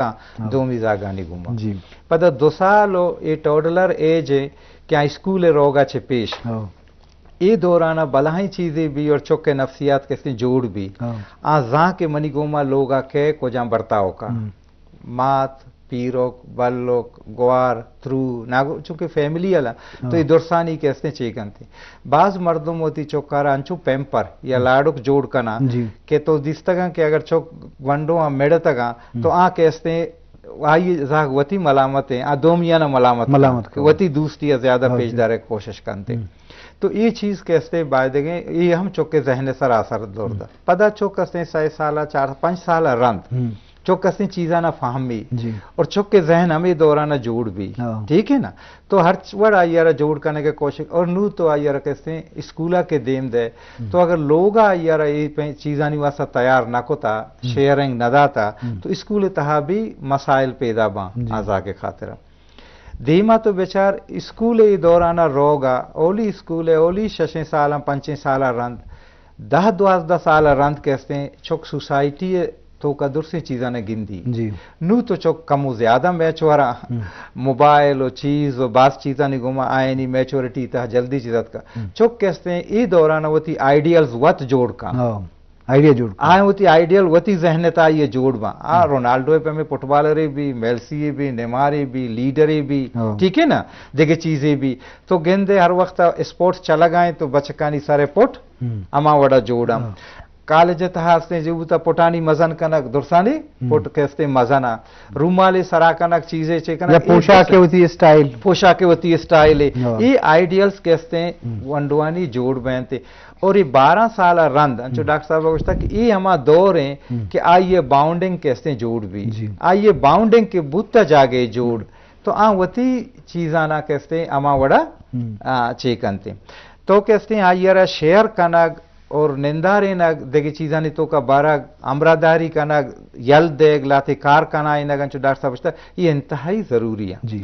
ہاں۔ دومی زاگانی گوما۔ جی۔ پدا دو سال و اے ٹوڈلر ایج ہے کہ آ اسکول روگا چہ پیش۔ ہاں۔ اے دورانا بلاہیں چیزے بھی اور چک نفسیات کسے جوڑ بھی۔ ہاں۔ آ زاں کہ منی گوما لوگا کہ کجام برتاؤ کا۔ ہم۔ مات، پیرک، بلک، گوار، ترو، ناگو، چونکہ فیملی والا، تو ہاں۔ اے درسانی کہ استیں چے کنتے۔ بعض مردم وتی چکارا انچو پیمپر یا ہم۔ لاڈک جوڑ کنا جی۔ کہ تو دیستگاں کہ اگر چک گونڈو آ مڑتگاں، تو ہم۔ آ کہ استیں آئی زاگ وتی ملامت ہیں، آ دومیانا ملامت ملامت کنت۔ کنت۔ وتی دوستی زیادہ ہاں پیش جی۔ دارے کوشش کنتے۔ ہم۔ تو اے چیز کہ استے بایدگیں، اے ہم چکے ذہن سر اثر دور ہم۔ دا۔ پدا چک استیں سہ سالا، چار، پنچ سالا رند۔ ہم۔ چک استیں چیزانا فہمی۔ جی۔ اور چکے ذہن ہمیں دورانا جوڑ بھی۔ ہاں۔ ٹھیک ہے نا؟ تو ہر چ-، وڑ آئی را جوڑ کرنے کے کوشش، اور نو تو آئی را کستے اسکولا کے دیم دے۔ ہم۔ تو اگر لوگا آئی را اے پہ چیزانی واسطہ تیار نہ کوتا، ہم۔ شیئرنگ نہ داتا، ہم۔ تو اسکول تہا بھی مسائل پیدا باں جی۔ آزا کے خاطر۔ دیما تو بچار اسکول ء دوران ء روگ ء اولی اسکول ء اولی ششیں سالاں پنچیں سال ء رند دہ دوازدہ سال ء رند کہ استیں چک سوسائٹی ء توکا درسیں چیزاں نہ گندی۔ جی۔ نو تو چک کم و زیادہ میچور آں۔ ہم۔ موبائل و چیز و باز چیزانی گوما آیانی میچورٹی تہ جلدی چیز اتکا۔ ہم۔ چک کہ استیں اے دوران ء وتی آئیڈیلز وت جوڑ کاں۔ ہاں۔ آئیڈیا جوڑ کن۔ آ وتی آئیڈیل وتی ذہن ء تہا آئی ء جوڑ باں۔ آ ہم۔ رونالڈو ء پہ ہمیں فٹبالرے بھی، میلسی ء بھی، نیمارے بھی، لیڈرے بھی، ہاں۔ ٹھیک ہے نا؟ دگہ چیزے بھی۔ تو گندے ہر وقت اسپورٹس چلگا ہیں تو بچکانی سر پٹ ہم۔ ہما وڑا جوڑ ہم۔ ہاں۔ کالج ء تہا ہستیں جو بوتا پٹانی مزن کنگ، درسانی ہم۔ پٹ کہ ہستیں مزن آ۔ رومالے سرا کنگ، چیزے چے کنگ، یا اے پوشاک درسیں۔ وتی اسٹائل۔ پوشاک وتی اسٹائل ہے۔ ہاں۔ اے آئیڈیلز کہ ہستیں ہم۔ ونڈوانی جوڑ بینتے۔ اور اے بارہ سال ء رند، انچو ہم۔ ڈاکٹر صاحب ء گوشتا کہ اے ہما دور ہیں ہم۔ کہ آئی ء باؤنڈنگ کہ استیں جوڑ بھی۔ جی۔ آئی ء باؤنڈنگ کہ بوتا جاگے جوڑ، ہم۔ تو آ وتی چیزانا کہ استیں ہما وڑا، ہم۔ آ، چے کنتے۔ تو کہ استیں آئی ء را شیئر کنگ اور نندارینگ، دگہ چیزانی توکا بارگ، ہمراہداری کنگ، یل دیگ، لاتے کار کنائینگ، انچو ڈاکٹر صاحب گوشتا، یہ انتہائی ضروری ہے۔ جی۔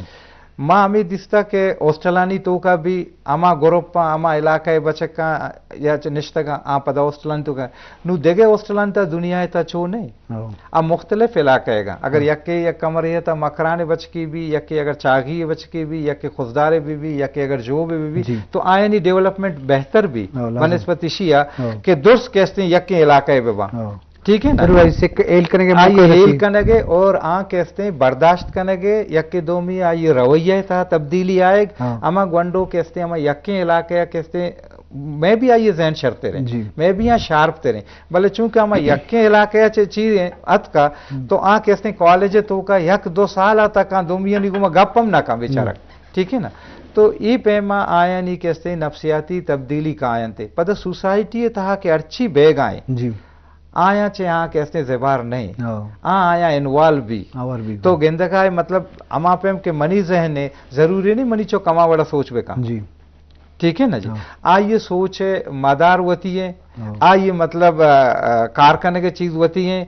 ما ہمے دیستا کہ ہاسٹلانی توکا بھی ہما گروپاں، ہما علاقہ ء بچکاں یا چہ نشتگاں، آ پدا ہاسٹلانی توکا۔ نو دگہ ہاسٹلانی تا دنیا ء تا چو نہیں۔ ہو۔ آ مختلف علاقہ ء گا۔ اگر ہو۔ یکے یک کمرے ء تا مکران بچکی بھی، یکے اگر چاغی بچکی بھی، یکے خضدار بھی بھی، یکے اگر جو بھی بھی، جی۔ تو آیانی ڈیولپمنٹ بہتر بھی ہو، لازم۔ بنسبت اشیا ہو۔ کہ درست کہ استیں یکے علاقہ ء ببا۔ ہو۔ ٹھیک ہے نا؟ ضرور آئی سک ہیل کنگے آئی موقع ہیل رسی۔ کنگے اور آ کہ استیں برداشت کنگے، یک دومی آئی رویہ تہا تبدیلی آئیگ۔ ہاں۔ اما گونڈو کہ استیں، اما یکیں علاقہ کہ استیں، میں بھی آئی ذہن شرتے رہے۔ جی۔ میں بھی آ شارپ تے رہے۔ بلے چونکہ اما یکیں علاقہ چے چیزیں اتکا، ہم۔ تو آ کہ استیں کالج توکا یک دو سال تک آ دومیانی گوما گپ ہم نہ کن بیچارہ۔ ہم۔ ٹھیک ہے نا؟ تو ای پیما آیانی کہ استیں نفسیاتی تبدیلی کاینتے۔ پدا سوسائٹی تہا کہ ہرچی بیگائیں۔ جی۔ آیاں چہ آ کہ استیں زبار نہیں۔ ہاں۔ آ آیاں انوالو بھی۔ انوالو بھی۔ تو گندگا ہے مطلب ہما پیم کہ منی ذہن ہے، ضروری نہیں منی چک ہما وڑا سوچ بکن۔ جی۔ ٹھیک ہے نا جی؟ ہاں۔ آئی سوچ ہے مدار وتی ہے، ہاں۔ آئی مطلب، آ، آ، کار کنگے چیز وتی ہیں۔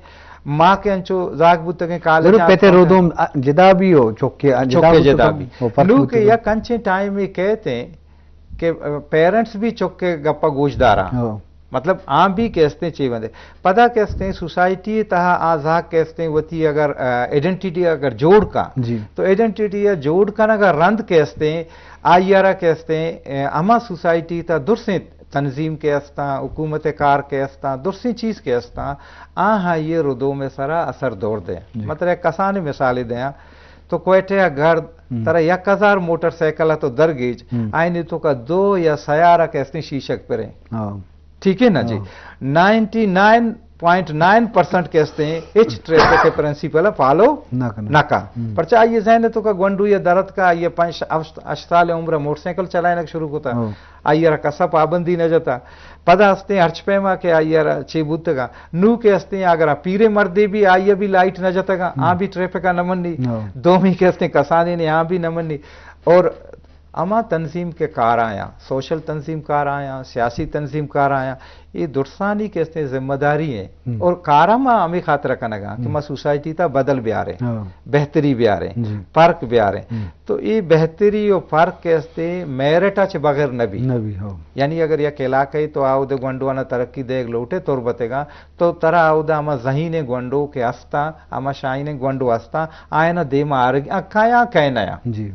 ما کہ انچو زاگ بوتگیں کالج ضرور آں پتے تو رودوم، آ، جدا بھی ہو، چکے، آ، جدا چکے بھی جدا تو بھی۔ ہو، فرق نو ہوتی کہ ہے۔ یک انچیں ٹائم یہ کہتے ہیں کہ، آ، پیرنٹس بھی چکے گپا گوش داراں۔ ہاں۔ مطلب، آ بھی کہ استیں چے بندے۔ پدا کہ استیں سوسائٹی تہا آ زاگ کہ استیں وتی اگر، آ، آئیڈینٹیٹی اگر جوڑ کا، جی۔ تو آئیڈینٹیٹی جوڑ کنگا رند کہ استیں، آئی را کہ استیں، آ، ہما سوسائٹی تا درسیں تنظیم کہ استاں، حکومت کار کہ استاں، درسیں چیز کہ استاں، آہاں یہ ردوم سرا اثر دور دے۔ جی۔ مطلب، ایک کسانی مثال دیاں، تو کوئٹہ گرد، ہم۔ ترا یک ہزار موٹر سائیکل تو درگیج، ہم۔ آئینی توکا دو یا سیارہ کہ استیں شیشک پریں۔ ہاں۔ ٹھیک ہے نا جی؟ ہاں۔ نائنٹی نائن پوائنٹ نائن پرسنٹ کہ استیں، ہچ ٹریفک پرنسپل فالو نہ کنا۔ نہ کا۔ ہم۔ پرچہ آئی ذہن توکا گونڈو یا درد کا، آئی پنچ، ہشت، ہشت سال عمر موٹر سائیکل چلائنگ شروع کوتا۔ ہاں۔ آئی را کسا پابندی نہ جتا۔ پدا استیں ہرچ پیما کہ آئی را چے بوتگا۔ نو کہ استیں اگر پیرے مردے بھی آئی بھی لائٹ نہ جتگا، ہم۔ آ بھی ٹریفک نہ منی۔ ہاں۔ دومی کہ استیں کسانی نے آ بھی نہ منی۔ اور ہما تنظیم کہ کار آیاں، سوشل تنظیم کار آیاں، سیاسی تنظیم کار آیاں، اے درسانی کہ استیں ذمہ داری ہیں۔ ہم۔ اور کار ہم ہمیں خاطر کنگا کہ ہم۔ ما سوسائٹی تا بدل بیاریں، ہاں۔ بہتری بیاریں، جی۔ فرق بیاریں۔ ہم۔ تو اے بہتری و فرق کہ استیں میرٹ چہ بغیر نبی۔ نبی، ہاں۔ یعنی اگر یک علاقہ تو آؤ دے گونڈوانا ترقی دیگ لوٹے تربتگا، تو ترا آؤ دے ہما ذہین گونڈو کہ استاں، ہما شاہین گونڈو استاں، آئینا دیما آرگ، آ کایا کہنا یا۔ جی۔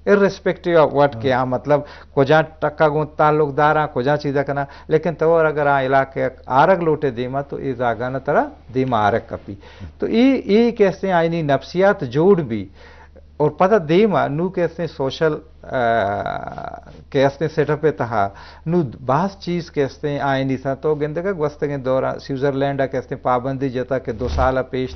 Irrespective of what، ہاں۔ کہ آ مطلب کجا ٹکا گوں تعلق داراں، کجا چیزا کناں، لیکن تو اگر آ علاقہ آرگ لوٹے دیما تو اے زاگانا ترا دیما آرگ کپی۔ تو اے، اے کہ استیں آئینی نفسیات جوڑ بی اور پدا دیما نو کہ استیں سوشل، آ، کہ استیں سیٹ اپ تہا نو باز چیز کہ استیں آئینی سا تو گندگا گوستگیں دورا سوئٹزرلینڈ کہ استیں پابندی جتا کہ دو سال پیش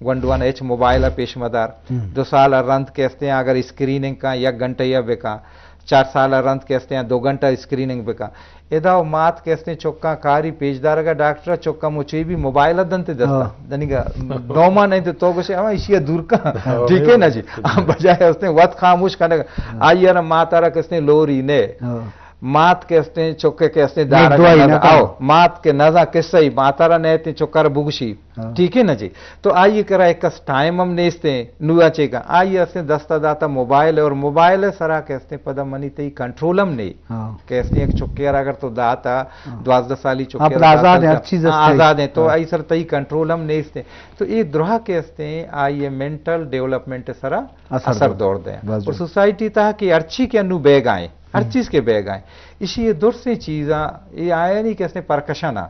گونڈوان ہچ موبائل پیش مدار۔ ہم۔ دو سال ء رند کہ استیں اگر اسکریننگ کاں یک گھنٹہ یا بکاں، چار سال ء رند کہ استیں دو گھنٹہ اسکریننگ بکاں۔ ادا و مات کہ استیں چکاں کاری پیش دارگا ڈاکٹر چکاں مچی بھی موبائل ء دنت دستا۔ ہاں۔ دنیگا نوما نہیں تو، تو گوشے ہما ایشی ء دور کاں۔ ہاں، ٹھیک ہے نا جی؟ ہاں۔ بجائے استیں وقت خاموش کرنے کا۔ ہاں۔ آئی ء مات ء را کہ استیں لوری نے۔ ہاں۔ مات کہ استیں چکے کہ استیں نیک دارگ دعائی نہ نہ کاں۔ آؤ، مات کہ نزاں قصہ ہی مات ء را نیتیں چکر بگشی۔ ہاں۔ ٹھیک ہے نا جی؟ تو آئی کرا ایک کس ٹائم ہم نیستیں، نو آ چے کن؟ آئی استیں دستا داتا موبائل ہے اور موبائل ہے سرا کہ استیں پدا منی تئی کنٹرول ہم نہیں۔ ہاں۔ کہ استیں ایک چکے را اگر تو داتا، ہاں۔ دوازدہ سالی چکے آپ را آزاد داتا ہیں، ہر چیز ہاں، استیں۔ آزاد ہیں، تو ہاں۔ آئی سر تئی کنٹرول ہم نیستیں۔ تو یہ درہا کہ استیں آئی مینٹل ڈیولپمنٹ سرا اثر اثر دور۔ دور دیں۔ بس اور جی۔ سوسائٹی تہا کہ ہر چی کہ انو بیگائیں، ہر ہم۔ چیز کے بیگائیں۔ اسی یہ درسیں چیزاں، یہ آیا نہیں کہ استیں پرکشن آ۔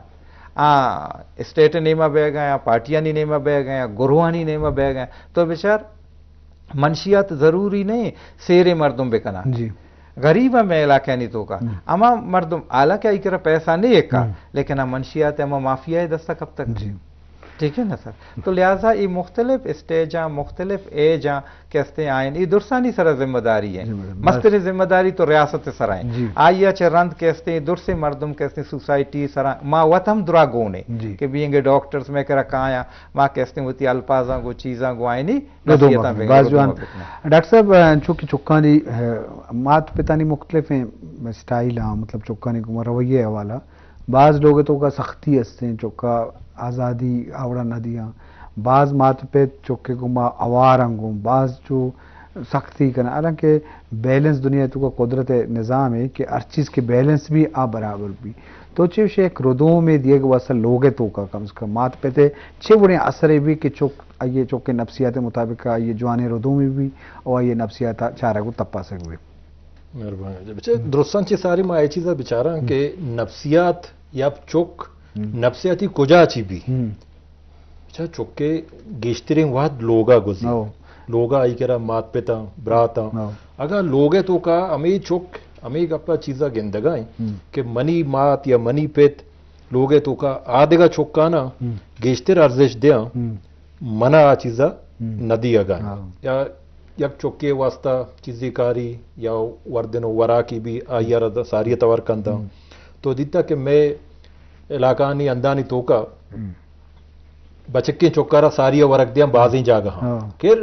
آ، اسٹیٹ نیما بیگ آیاں، پارٹیانی نیما بیگ آیاں، گروہانی نیما بیگ آیاں۔ تو بچار، منشیات ضروری نہیں سیرے مردم بکناں۔ جی۔ غریب ہم علاقہ نہیں تو کا۔ ہم۔ اما مردم حالانکہ ای کرا پیسہ نہیں ایک کا، ہم۔ لیکن آ منشیات اما مافیا دستا کب تک۔ جی۔ ٹھیک ہے نا سر؟ تو لہذا یہ مختلف اسٹیج آں، مختلف ایج آں، کہ استیں آئین، یہ درسانی سرا ذمہ داری ہے۔ ذمہ داری۔ مستریں ذمہ داری تو ریاست سرا ہیں۔ جی۔ آئی چہ رند کہ استیں درسیں مردم کہ استیں سوسائٹی سرا، ما وت ہم درا گونے جی۔ کہ بینگے ڈاکٹرز میں کرا کایا، ما کہ استیں وتی الفاظاں گو چیزاں گو آئینی نہ دو نصیحتاں مکن، بینگے باز نہ دو جوان۔ مکن۔ ڈاکٹر صاحب، چونکہ چکانی، اہ، مات پتانی مختلف ہیں اسٹائل ہاں، مطلب چکانی کو رویے حوالہ، باز لوگ تو کا سختی استیں، چکا آزادی آوڑا نہ دیاں۔ باز مات پت چکے گما اوار انگوں، باز چو سختی کنا۔ حالانکہ بیلنس دنیا تو کا قدرت نظام ہے کہ ہر چیز کے بیلنس بھی آ برابر بھی۔ تو چے شے ایک ردوم دیگ واسطہ لوگ تو کا کم سے کم مات پت چے بڑے اثر بھی کہ چک، آئیے چکے نفسیات مطابق آئیے جوانے ردوم بھی اور آئیے نفسیات چارہ کو تپاسک بھی۔ مہربانی۔ بچے، ہم۔ درستاں چہ ساری ما اے چیزا بچاراں ہم۔ کہ نفسیات یا چک ہم۔ نفسیاتی کجا چی بی؟ ہم۔ بچا چکے گیشتریں وہد لوگا گوزی۔ ہو۔ لوگا آئی کرا مات پتاں، براتاں۔ ہو۔ اگاں لوگے تو کا ہمیں چک، ہمیں گپا چیزا گندگا ہیں ہم۔ کہ منی مات یا منی پت لوگے تو کا آدگا چکانا ہم۔ گیشتر ارزش دیاں۔ ہم۔ منا آ چیزا ہم۔ نہ دیگا۔ ہاں۔ یا یک چکے واسطہ چیزی کاری یا وردن و وراکی بھی آئی را ساری تور کنتا۔ ہم۔ تو دیتا کہ میں علاقانی اندانی توکا ہم۔ بچکیں چکارا ساری ورگ دیاں بازیں جاگہ ہاں۔ ہاں۔ کہ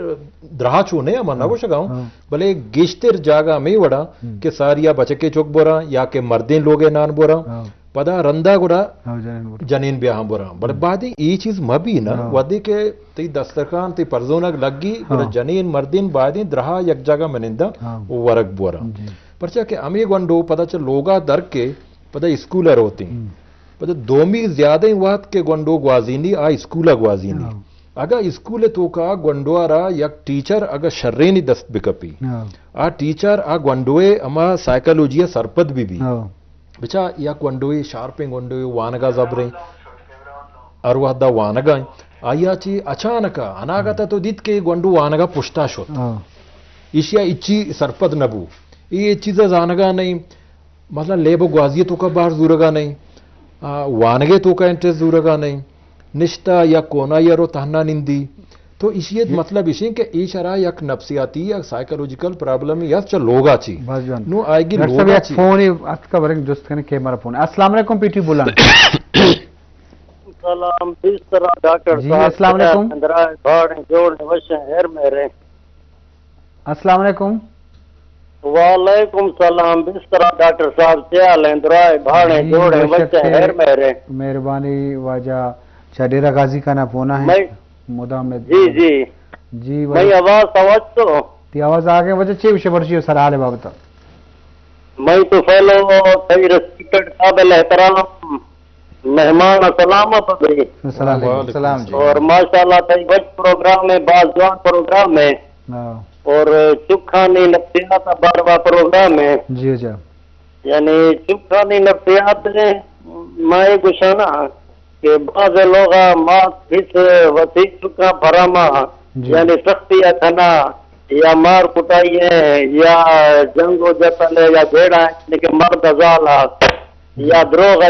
درہا چو نہیں، ہم نہ ہاں۔ گوشگا ہوں۔ ہاں۔ بلے گیشتر جاگہ میں وڑا ہم۔ کہ ساری بچکے چک بوراں یا کہ مردیں لوگے نان بوراں۔ ہاں۔ پدا رندا گڑا ہاں، جنین بر-، جنین بیا ہم برا۔ بلے ہم۔ بعد اے چیز مبی نا، ہاں۔ وہدے کہ تئی دسترخوان، تئی پرزونگ لگی، گڑا ہاں۔ جنین مردین بعد درہا یک جاگہ منندہ ہاں۔ ورگ بورا۔ جی۔ پرچا کہ ہمیں گونڈو پدا چہ لوگا در کے پدا اسکول روتی۔ ہم۔ پدا دومی زیادہ وقت کہ گونڈو گوازینی، آ اسکول گوازینی۔ ہاں۔ اگا اسکول تو کا گونڈو را یک ٹیچر اگا شرینی دست بکپی۔ ہاں۔ آ ٹیچر آ گونڈوے ہما سائیکالوجی سرپد بی بی۔ ہاں۔ بچا یک گونڈوے، شارپیں گونڈوے، وانگا زبریں، ہر وہدا وانگا ہیں۔ آیا چی اچانکا، اناگتا تو دیت کہ گونڈو وانگا پشتا شت۔ ہاں۔ ایشیا اچی سرپد نبو۔ اے چیزا زانگا نہیں۔ مثلاً لیب و گوازی تو کا بار زورگا نہیں۔ آ، وانگے تو کا انٹرسٹ زورگا نہیں۔ نشتا یا کونا یا رو تہنا نندی۔ تو ایشی مطلب ایشی کہ ایشرا یک نفسیاتی یا سائیکالوجیکل پرابلم یا چہ لوگا چی۔ بس جان۔ نو آئیگی ڈاکٹر صاحب، لوگا یک چی۔ فون اتکا برنگ جست کنے کہ ہمارا فون۔ السلام علیکم پی ٹی بولان۔ سلام، پیش ترا ڈاکٹر جی، صاحب، السلام علیکم۔ اندرا باڑ جوڑ وش ہیں، ہیر میرے۔ السلام علیکم۔ وعلیکم سلام، بسترا ڈاکٹر صاحب، چے حال ہیں؟ درائے، بھاڑیں، جی، جوڑیں، بچے، خیر مہریں۔ مہربانی واجہ، چا ڈیرہ غازی کا نا پونا ہے۔ میں مدام میں جی، جی۔ جی، میں واجہ۔ آواز سمجھ تو؟ تی آواز آ گئے، واجہ چے وشے برشی سر حال بابت؟ میں تو پہلو تئی ریسپیکٹڈ قابل احترام مہمان سلام بھائی۔ السلام علیکم۔ وعلیکم السلام جی۔ اور ماشاءاللہ تئی بچ پروگرام ہے، باز جوان پروگرام ہے۔ ہاں۔ اور چکھانی نفسیات باروا پروگرام ہے۔ جی اچھا۔ یعنی چکھانی نفسیات میں، میں گشانا کہ بعض لوگ مات پس وتی چکاں پراما، جی۔ یعنی سختی کھنا یا مار کٹائی ہے یا جنگ و جتل ہے یا جھیڑا ہے، یعنی کہ مرد زال یا دروغ،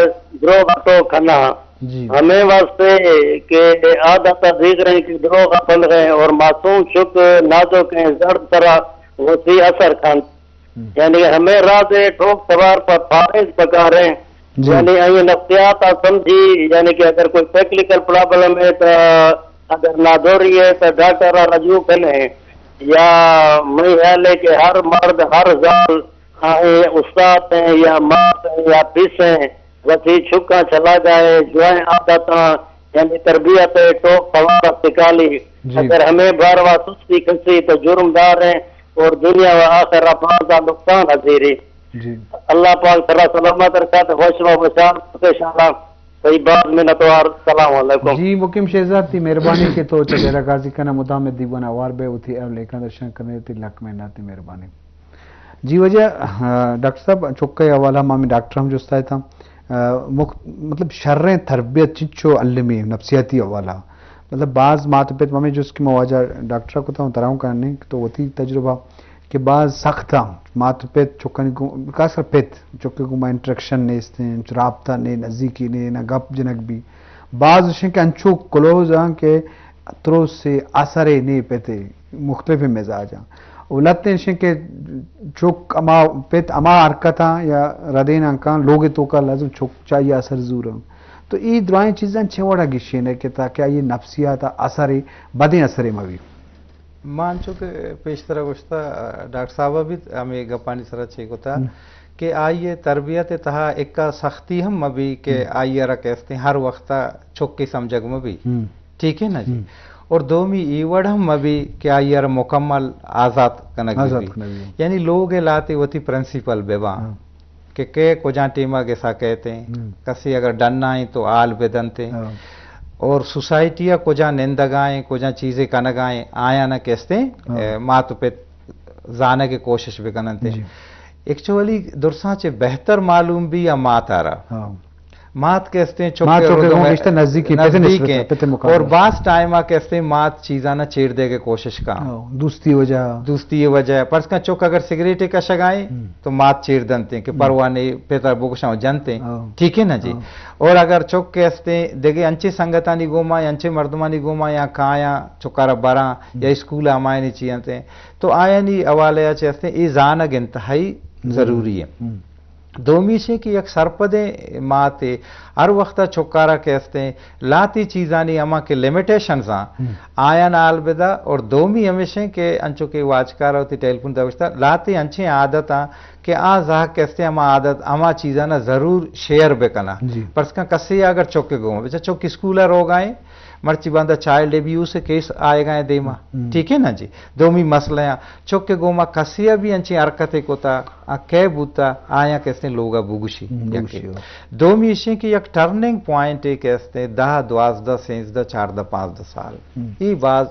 دروغ تو کھنا۔ جی۔ ہمیں واسطے کہ عادت دیگر ہیں کہ دروغ پل گئے اور معصوم چک نازک ہیں، زرد طرح وتی اثر کھن۔ ہم۔ یعنی ہمیں راز ٹوک سوار پر فارغ پکاریں۔ جی۔ یعنی آئی نفسیات آ سمجھی، یعنی کہ اگر کوئی ٹیکنیکل پرابلم ہے تو اگر نادوری ہے تو ڈاکٹر آ رجوع کنے۔ یا میں خیال ہے کہ ہر مرد، ہر زال، آئیں استاد ہیں یا مات ہیں یا پس ہیں، وتی چکاں چلا گائے، جوائیں عادتاں، یعنی تربیت ہے، ٹوک سوار سکالی۔ جی۔ اگر ہمیں باروا سستی کھسی تو جرم دار ہیں اور دنیا و آخرت باز نقصان حزیری۔ جی۔ اللہ پاک سرا سلامت رکھا تو خوش و خوشحال انشاءاللہ۔ بھائی باز منتوار۔ السلام علیکم۔ جی مقیم شہزاد، تی مہربانی کہ تو چہ ڈیرہ غازی کنا مدام دیوان آوار بے، وتی اہل ایکاں درشان کنے، تی لک منت، تی مہربانی۔ جی واجہ، آ، ڈاکٹر صاحب، چک ء حوالہ ما ہمے ڈاکٹر ہم جست ء اتاں۔ آ، مخ-، مطلب شریں تربیت چنچو المی نفسیاتی حوالہ۔ مطلب باز مات پت ہمے جست کہ ما واجہ ڈاکٹر ء کتاں، ترا ہوں کنیں کہ تو وتی تجربہ کہ باز سخت آں، مات پت چکانی گوں، خاص کر پت چکے گوں ما انٹریکشن نیست ہیں، رابطہ نے، نزدیکی نے، نہ گپ جنگ بھی۔ باز اشیں کہ انچو کلوز آں کہ تروس سے اثر نے پتے۔ مختلف مزاج آں۔ و لہتیں اشیں کہ چک ہما پت ہما حرکتاں یا ردیناں کاں لوگ توکا لازم چک چاہیے اثر زوراں۔ تو ای درائیں چیزاں چہ وڑا گشینے کہ تاکہ آئی نفسیات اثر، بدیں اثر مہ بی۔ ما انچو کہ پیشترا گوشتا، ڈاکٹر صاحب بھی ہمیں گپانی سرا چے کتا ہم۔ کہ آئی تربیت تہا اکا سختی ہم مہ بی کہ ہم۔ آئی را کہستے ہر وقت چکی سمجھگ مہ بی۔ ہم۔ ٹھیک ہے نا جی؟ ہم۔ اور دومی ای وڑ ہم مہ بی کہ آئی ء را مکمل آزات کنگ بہ آزات بی۔ کنگ بہ بی۔ یعنی لوگ ء لہتے وتی پرنسپل بہ باں ہاں۔ کہ کئے کجاں ٹیم ء گسا کئیت ایں، ہم۔ کسے اگر ڈنا ایں تو آل بہ دنت ایں۔ ہاں۔ اور سوسائٹی ء کجاں نندگا ایں، کجاں چیزے کنگا ایں، آیاں نہ کستیں، ہاں۔ اے، مات و پت زانگ ء کوشش بہ کننت۔ جی۔ ایکچولی درساں چہ بہتر معلوم بی یا مات ء را۔ ہاں۔ مات کہ استیں چک مات ء چک ء ردوم گوں ء گیشتر نزدیکی، پت ء نزدیک نسبت ء، ہیں۔ پت ء مقابلہ اور ء۔ بعض ٹائم آ کہ استیں مات چیزاں نہ چیر دے کے کوشش کا۔ ہاں، دوستی وجہ۔ دوستی وجہ۔ پرس کن چک اگر سگریٹ کشگائیں ہم۔ تو مات چیر دنتے کہ ہم۔ پرواہ نہیں، پت ء بگشاں جنتے۔ ہاں۔ ٹھیک ہے نا جی؟ ہاں۔ اور اگر چک کہ استیں دیگه انچے سنگتانی گوما یا انچے مردمانی گوما یا کایاں چکارا براں ہم۔ یا اسکول ہمائنی چیئنتے تو آیانی حوالے ء چہ استیں اے زانگ انتہائی ضروری۔ ضروری ہے۔ ہم۔ دومی ایش کہ یک سرپدیں ماتے ہر وخت ء چکارا کہ استیں لہتی چیزانی ہما کہ لمیٹیشنز آں ہم۔ آیان حال بدا اور دومی ہمیش کہ انچو کہ واجکار وتی ٹیلیفون داشتا لہتی انچیں عادت آں کہ آ زہگ کہ استیں ہما عادت ہما چیزانا ضرور شیئر بہ کناں۔ جی۔ پرس کن کسے اگر چک گوما بچا چک اسکول ء روگائیں مرچی باندا چائلڈ ابیوز کیس آئیگائیں دیما۔ ہم۔ ٹھیک ہے نا جی؟ دومی مسئلہ آں چک گوما کسے بھی انچیں حرکتے کتا آ کئے بوتا، آیاں کہ استیں لوگا بگوشی۔ ہم، یکے۔ بگوشی، ہو۔ دومی ایشیں کہ یک ٹرننگ پوائنٹ اے کہ استیں دہ، دوازدہ، سینزدہ، چاردہ، پانزدہ سال۔ ہم۔ ای باز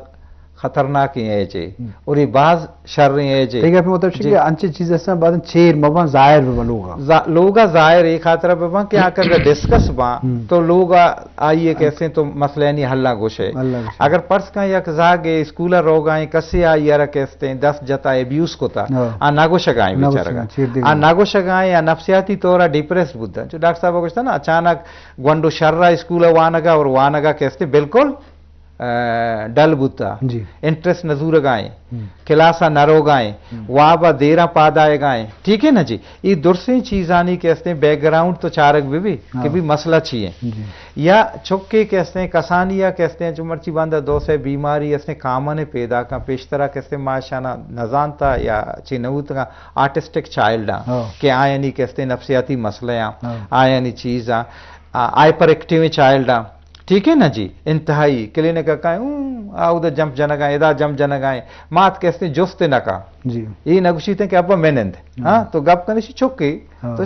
خطرناکیں ایج اے۔ ہم۔ اور ای باز شریں ایج اے۔ ٹھیک ہے، مطلب جی۔ کہ انچیں چیز استیں بعد چیر مبان ظاہر بہ لوگا۔ زا-، لوگا ظاہر اے خاطر بہ بان کہ آ اگر ڈسکس بان ہم۔ تو لوگا آئی ء کہ استیں تو مسئلہ یعنی حلاں گوشے۔ حلاں گوشے۔ اگر پرس کن یک زاگے اسکول ء روگائیں کسے آئی ء را کہ استیں دست جتا ابیوز کتا، ہاں۔ آ نہ گوشگائیں نہ بیچارگا۔ گوشگائیں، چیر دیگا۔ آ نہ گوشگائیں یا نفسیاتی طور ء ڈپریس بوتا۔ جو ڈاکٹر صاحب ء گوشتا نا، اچانک گونڈو شر ء اسکول ء وانگا اور وانگا کہ استیں بالکل ڈل بوتا، جی۔ انٹرسٹ نہ زورگائیں، ہم۔ کلاس ء نہ روگائیں، ہم۔ واب ء دیراں پاد آئیگائیں، ٹھیک ہے نا جی؟ یہ درسیں چیزانی کہ استیں بیک گراؤنڈ تو چارگ بہ بی کہ ہاں۔ بھی مسئلہ چی ہے۔ جی۔ یا چکے کہ استیں کسانی یا کہ استیں جو مرچی باندا دو سے بیماری استیں کامن پیدا کن پیشترا کہ استیں ما شانا نزانتا یا چی نوتگا آرٹسٹک چائلڈ آں ہاں۔ کہ آیانی کہ استیں نفسیاتی مسئلہ آں، ہاں۔ آیانی چیز آں، آ، ہائپر ایکٹیو چائلڈ آں، ٹھیک ہے نا جی؟ انتہائی کلینک ء کائیں، اوں، آ اودا جمپ جنگائیں، ادا جمپ جنگائیں، مات کہ استیں جست نہ کا۔ جی۔ یہ نہ گوشیتیں کہ ابا میں نند۔ ہاں۔ ہاں، تو گپ کنشی چکے۔ ہاں۔ تو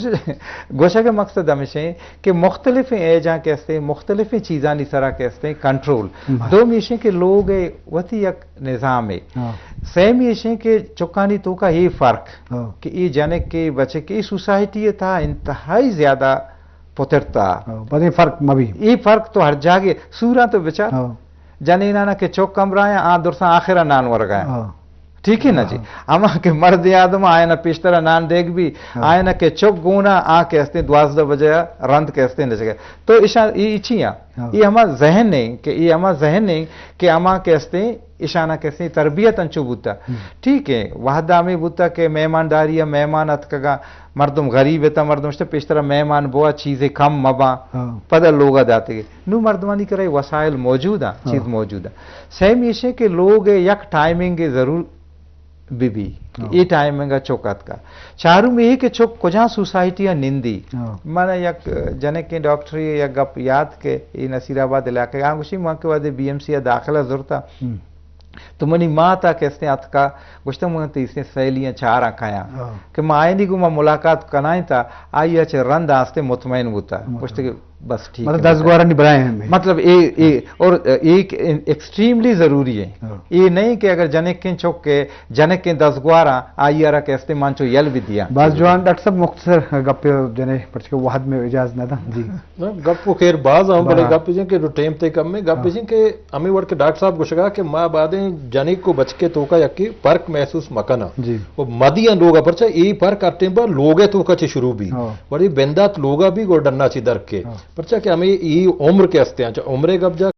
گوشگ ء مقصد ہمیشیں کہ مختلف ایجاں کہ استیں، مختلف چیزانی سرا کہ استیں کنٹرول۔ ہاں۔ دومی ایشیں کہ لوگ ء وتی یک نظام ہے۔ ہاں۔ سیمی ایشیں کہ چکانی توکا یہ فرق ہاں۔ کہ یہ جنک کے بچک یہ سوسائٹی تھا انتہائی زیادہ پترتا۔ ہاں، بس یہ فرق مبی۔ یہ فرق تو ہر جاگے سوراں تو بچار۔ ہاں۔ جنینانا کہ چک کمرایاں، آ درساں آخرا نان ورگایاں۔ ہاں۔ ٹھیک ہے نا جی؟ ہاں۔ ہما کہ مرد آدم آئینا پیشترا نان دیگ بھی، ہاں۔ آئینا کہ چک گونا آ کہ استیں دوازدہ بجے رند کہ استیں نشگے۔ تو ایشاں یہ چی آں؟ ہاں۔ یہ ہما ذہن ہے کہ یہ ہما ذہن ہے کہ ہما کہ استیں ایشانا کہ استیں تربیت انچو بوتا۔ ہم۔ ٹھیک ہے، وہدا ہمیں بوتا کہ مہمانداری یا مہمان اتکگا، مردم غریب تا، مردم اشتے پیشترا مہمان بوا، چیزیں کم مباں، ہاں۔ پدا لوگا داتے۔ نو مردمانی کرے وسائل موجود ہیں، ہاں۔ چیز موجود ہیں۔ سیمی ایشیں کہ لوگ یک ٹائمنگ ضرور بہ بی کہ ہاں۔ اے ٹائمنگ ء چک اتکا۔ چارمی اے کہ چک کجا سوسائٹی ء نندی۔ ہاں۔ من یک جنکیں ڈاکٹری یک گپ یاد کہ اے نصیر آباد علاقہ آں گوشی من کہ وہدے بی ایم سی ء داخلہ زرتا۔ ہم۔ تو منی مات ء کہ استیں اتکا گوشتا من تیسیں سیلیاں چاراں کایاں۔ ہاں۔ کہ ما آئینی گو ما ملاقات کنائیں تا آئی ء چہ رند آستے مطمئن بوتا۔ مطمئن۔ گوشت کہ بس ٹھیک مطلب ہے، دس گوارانی بلائیں ہمیں۔ مطلب اے، اے، اور ایک ایکسٹریملی ضروری ہے۔ ہاں۔ اے نہیں کہ اگر جنکیں چک کے، جنکیں دس گواراں، آئی ء را کہ استیں من چو یل بھی دیا۔ باز جوان ڈاکٹر صاحب مختصر گپے جنے، پرچہ کہ وہد میں اجاز نہ دا۔ جی۔ نہ، گپ و خیر باز ہم بڑے بڑا۔ گپ جن کہ جو ٹیم تے کم میں گپ ہاں۔ جن کہ ہمیں وڑ کے ڈاکٹر صاحب گوشگا کہ ما بعدیں جنک و بچکے توکا یکی فرق محسوس مکنا۔ جی۔ و مدیاں لوگا پرچہ اے فرق ہر ٹیم با لوگے توکا چے شروع بھی۔ ہاں۔ وڑی بندات لوگا بھی گو ڈنا چی درکے۔ ہاں۔ پرچا کہ ہمیں ای عمر کے ہستے ہیں، چا عمرے گپ جا